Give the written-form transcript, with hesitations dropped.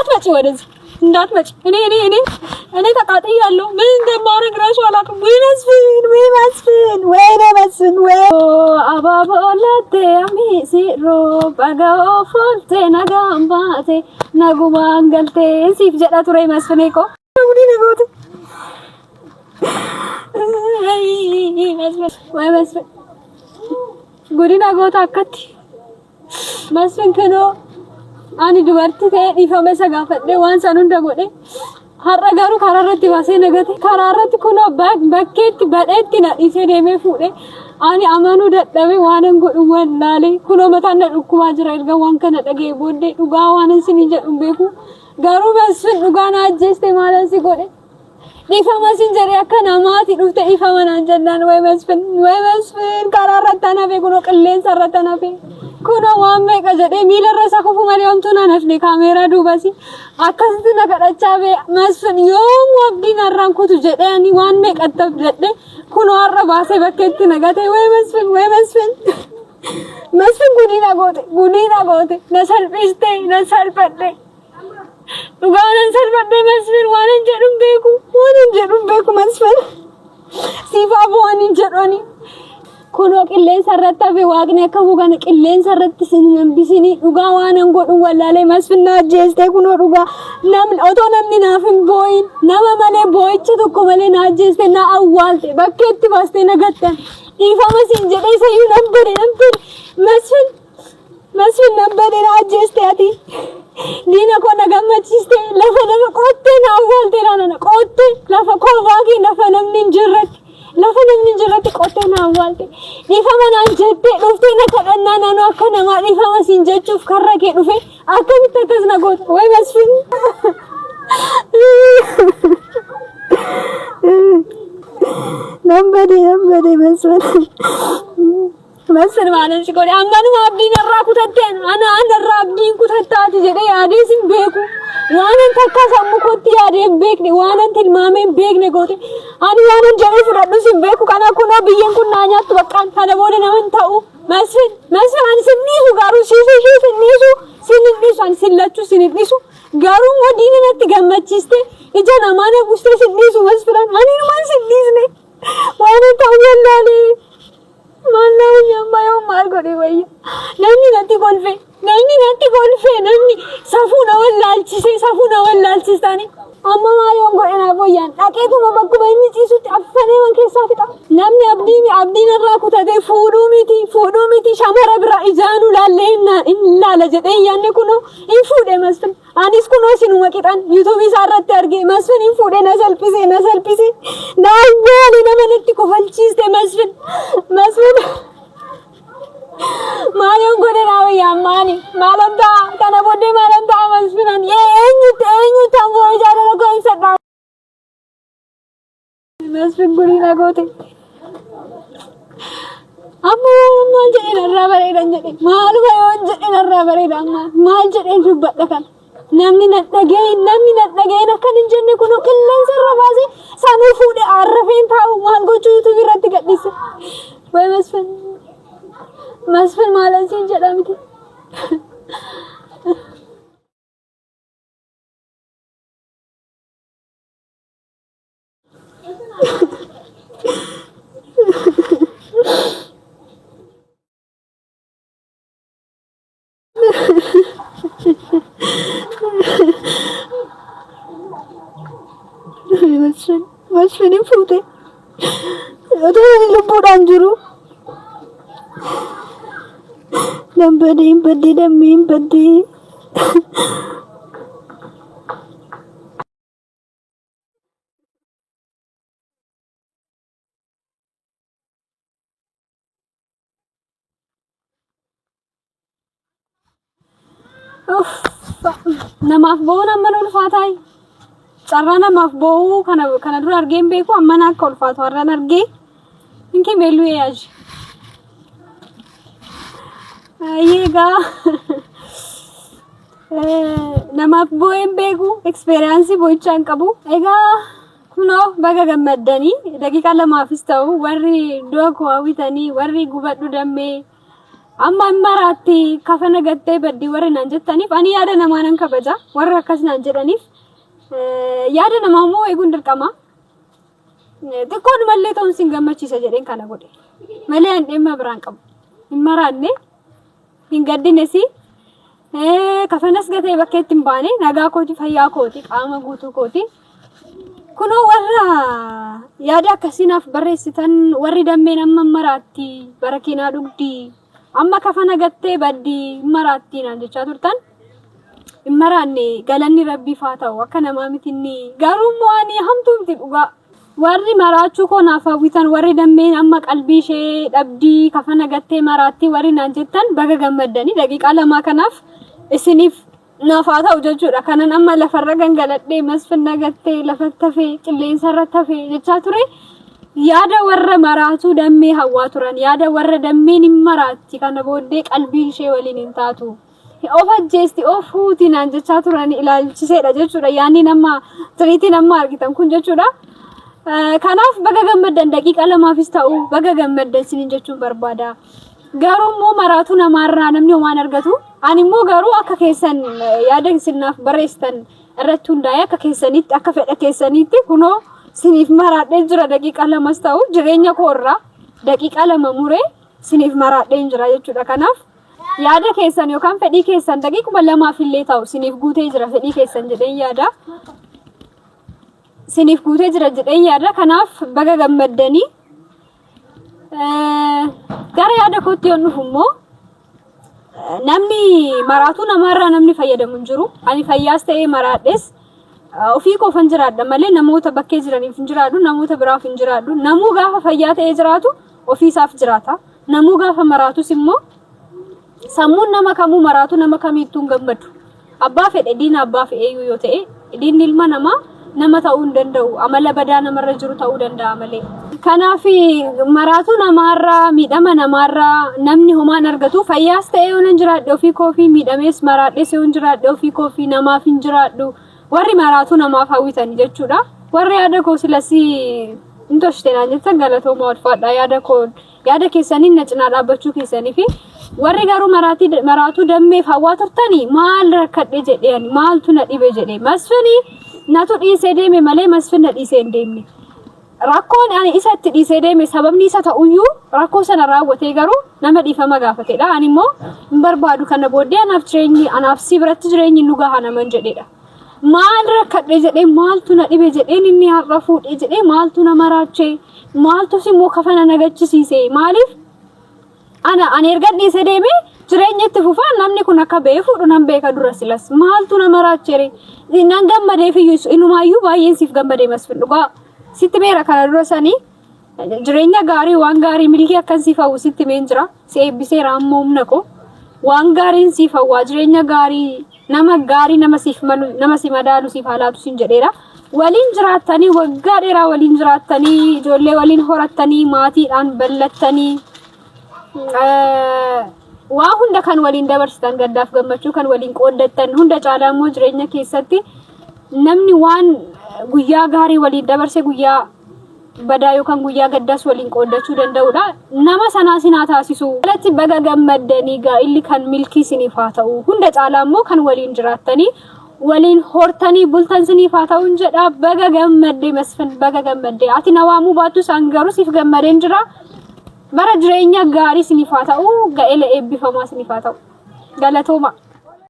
እንዳትመጪ ወደዚህ እንዳትመጪ። እኔ እኔ ተቃጥያለሁ። ምን እንደማደርግ እራሱ አላውቅም። ወይ መስፍን፣ ወይ መስፍን፣ ወይኔ መስፍን፣ ወይ አባቦ ላቴ አሚሲሮ በጋኦ ፎልቴ nagaan baate nagumaan galte siif jedha ture Masfinee koo. Gudii na goote. Way Masfin. Gudii na goota akkatti. Masfin kunoo ani dubartii ta'ee dhiifama isa gaafadhee waan san hunda godhe. Har'a garuu karaa irratti baasee nagate. Karaa irratti kunoo bakkeetti badheetti na dhiisee deemee fuudhe. Ani amanuu dadhabe, waanan godhu wallaalee, kunoo mataan na dhukkubaa jira erga waan kana dhaga'e booddee. Dhugaa waanan sinii jedhu hin beeku. Garuu Masfin, dhugaa na ajjeeste. Maalan si godhe? Dhiifama sin jedhee akka namaati dhufte dhiifama naan jennaan, way Masfin, way Masfin, karaa irratti an hafe, kunoo qilleensa irratti an hafe. Kunoo waan meeqa jedhee miila irra isa kufu malee homtuu naan hafne. Kaameeraa duubasi akkasitti na kadhachaa bee. Masfin yoomuu abdiin har'aan kutu jedhee ani waan meeqatti abdadhe, kunoo har'a baasee bakkeetti na gate. Way Masfin, way Masfin. Masfin, gudii na goote, gudii na goote, na salphiste, na salphadhe. Dhugaa nan salphadhe Masfin, waan hin jedhu hin beeku, waan hin jedhu hin beeku Masfin. Siifaa bu'aan hin jedhu ani. Kunoo qilleensa irratti hafe, waaqni akka mukana qilleensa irratti sin hin hambisinii. Dhugaa waan hin godhu wallaalee. Masfin, na ajjeeste. Kunoo dhugaa namni otoo namni naaf hin boo'in, nama malee, boo'icha tokko malee na ajjeeste, na awwaalte, bakkeetti baastee na gattan. Dhiifama siin jedhee isayyuu nan bade, nan bade Masfin. Masfin, nan bade, na ajjeeste ati. Diina koo na gammachiiste, lafa nama qottee na awwaalte, na qottee lafa koobaa kee, lafa namni hin jirretti. Lafa namni hin jirretti qottee na awwaalte. Dhiifama naan jettee dhuftee na kadhannaa, naannoo akka namaa dhiifama siin jechuuf karra kee dhufe, akkamitti akkas na goota? Way Masfin. Nan bade, nan bade Masfin. Masfin, maalan si godhe? Ammanuma abdiin irraa kutatteen ana irraa abdiin kutattaati jedhee yaadee sin beeku. Waanan takka sammuu kootti yaadee hin beekne, waanan tilmaamee hin beekne goote. Ani waanan jedhee fudhadhu sin beeku. Kana kunoo biyyeen kun naa nyaattu baqqaan, kana booda nama hin ta'u. Masfin, Masfin, ani sin dhiisu, garuu siif ishee sin dhiisu, sin hin dhiisu, ani sin lachuu sin hin dhiisu. Garuu immoo diina natti gammachiiste, ija namaa na buustee, sin dhiisu Masfin, ani numaan sin dhiisne. Waanan ta'u wallaalee. Maal na wayya amma? Yoo maal godhe wayya? Namni natti kolfe, namni natti kolfe, namni safuu na wallaalchise, safuu na wallaalchistani. Amma maal yoon godhe naaf wayyaan? Dhaqeetuma bakkuma inni ciisutti affanee man keessaa fixa. Namni abdii abdiin irraa kutatee fuudhuu miti, fuudhuu miti, shamara bira ijaanuu laallee hin laala jedhee hin yaadne, kunoo hin fuudhe Masfin. Anis kunoo isinuma qixan yuutuubii isaa irratti arge. Masfin hin fuudhe, na salphise, na salphise, na awwaale, nama natti kofalchiiste Masfin. Masfin, maal yoon godhe naa wayya ammaani? Maalan ta'a kana booddee? Maalan ta'a Masfin? Ani eenyutti, eenyutti ammoo jaalala koo ibsadha? Masfin, gudii na goote. Amma maal jedhee narraa bareedan jedhe? Maaluma yoon jedhe narraa bareeda? Amma maal jedheen dubbadha kana? Namni na dhaga'een, namni na dhaga'een akkan hin jenne, kunoo qilleensa irra baasee sanuu fuudhee arrafeen taa'u maal gochuu yuutuubii irratti gadhiise. Way Masfin, Masfin, maalan siin jedha miti. Masfin, Masfin hin fuute. Otoo ani lubbuudhaan jiru. Nan badee, hin baddee dammee, hin baddee. Namaaf bo'uun amman ulfaataa? Carraa namaaf bo'uu kana dura argee hin beeku, amman akka ulfaatu har'aan argee. Inki beelluu yaaji. Egaa namaaf bo'ee hin beeku, experience bo'ichaa hin qabu. Egaa kunoo baga gammaddanii, daqiiqaa lamaafis ta'u warri du'a koo hawwitanii, warri gubadhu dammee Amma hin maraatti kafana gattee baddii warri naan jettaniif ani yaada namaa nan kabaja warra akkas naan jedhaniif yaada namaa immoo eeguun dirqama. Xiqqoonumallee ta'uun sin gammachiisa jedheen kana godhe. Malee an dhimma biraan qabu. Hin maraanne hin gaddines kafanas gatee bakkeetti hin baane nagaa kooti fayyaa kooti qaama guutuu kooti. Kunoo warra yaada akkasii naaf barreessitan warri dammeen amma maraatti barakiinaa dhugdi amma kafana gattee baddi maraatti naan jechaa turtan hin maraanne galanni rabbiif haa ta'u akka namaa miti inni garuu immoo ani hamtuu miti dhugaa. Warri maraachuu koo naaf hawwitan warri dammeen amma qalbii ishee dhabdii kafana gattee maraatti warri naan jettan baga gammaddanii daqiiqaa lamaa kanaaf isiniif naaf haa ta'u jechuudha. Kanan amma lafarra gangaladhee masfin nagattee lafatti hafee qilleensarra hafee jechaa ture. Yaada warra maraatuu dammee hawwaa turan yaada warra dammeen hin maraatti kana booddee qalbiin ishee waliin hin taatu. Of ajjeesti of fuuti naan jechaa turan ilaalchiseedha jechuudha. Yaanni nama tiriitiin amma argitan kun jechuudha. Kanaaf baga gammaddan daqiiqa lamaafis ta'u baga gammaddan sinin jechuun barbaada. Garuu immoo maraatuu namaarraa namni homaan argatu. Ani immoo garuu akka keessan yaada isin naaf barreessitan irratti hundaa'ee akka keessanitti akka fedha keessaniitti kunoo siniif maraadhee jira daqiiqaa lamas ta'u jireenya koorraa daqiiqaa lama muree siniif maraadhee jira jechuudha. Kanaaf yaada keessan yookaan fedhii keessan daqiiquma lamaaf illee ta'u siniif guutee jira fedhii keessan jedheen yaada. Siniif guutee jira jedheen yaada. Kanaaf baga gammaddanii. Gara yaada kootti yoon dhufu immoo namni maraatuu namaarraa namni fayyadamu hin jiru. Ani fayyaas ta'ee maraadhes ofii koofan jiraadha malee namoota bakkee jiraniif hin jiraadhu, namoota biraaf hin jiraadhu. Namuu gaafa fayyaa ta'ee jiraatu ofiisaaf jiraata. Namuu gaafa maraatus immoo sammuun nama kamuu maraatu nama kamiittuu hin gammadu. Abbaa fedhe diina abbaa fe'eeyyuu yoo ta'e diinni ilma namaa nama ta'uu hin danda'u. Amala badaa namarra jiru ta'uu danda'a malee. Kanaaf maraatuu namaarraa miidhama namaarraa namni homaan argatu fayyaas ta'ee yoo nan jiraadhe ofii koofii miidhamees maraadhes yoo jiraadhe ofii koofii namaaf hin jiraadhu. Warri maraatuu namaaf hawwitan jechuudha. Warri yaada koo silasii hin toshite naan jettan galatoomaa ulfaadha yaada koo yaada keessaniin na cinaa dhaabbachuu keessanii fi warri garuu maraatuu dammeef hawwaa turtanii maal rakkadhe jedhee ani maaltu na dhibe jedhee masfini natu dhiisee deeme malee masfin na dhiisee hin deemne. Rakkoon ani isa itti dhiisee deeme sababni isa ta'uyyuu rakkoo sana raawwatee garuu nama dhiifama gaafatedha. Ani immoo hin barbaadu kana booddee anaaf jireenyi anaaf si biratti jireenyi nu gaha naman jedhedha. Maal rakkadhe jedhee maaltu na dhibe jedheen inni har'a fuudhee jedhee maaltu na maraachee maaltus immoo kafana na gachisiise maaliif ana ani ergan dhiisee deeme jireenya itti fufaa namni kun akka ba'ee fuudhu nan beeka dura silas maaltu na maraachere nan gammadeef iyyuu inumaayyuu baay'een siif gammadee masfin dhugaa sitti meera kana dura sanii Jireenya gaarii waan gaarii milkii akkan siif hawwu sitti himeen jira. Si eebbiseera amma humna koo. Waan gaariin siif hawwaa jireenya gaarii nama gaarii nama siif malu nama si madaalu siif haa laatu siin jedheera. Waliin jiraattanii waggaa dheeraa waliin jiraattanii ijoollee waliin horattanii maatiidhaan ballattanii waa hunda kan waliin dabarsitan gaddaaf gammachuu kan waliin qooddattan hunda caalaa immoo jireenya keessatti namni waan guyyaa gaarii waliin dabarse guyyaa badaa yookaan guyyaa gaddaas waliin qooddachuu danda'udha. Nama sanaa sin haa taasisu. Alatti baga gammaddanii gaa'illi kan milkii isiniif haa ta'u. Hunda caalaa immoo kan waliin jiraattanii waliin hortanii bultan isiniif haa ta'uun jedha. Baga gammadde Masfin baga gammadde. Ati na waamuu baattu isaan garuu siif gammadeen jira. Bara jireenya gaarii isiniif haa ta'u. Gaa'ela eebbifamaa isiniif haa ta'u. Galatooma.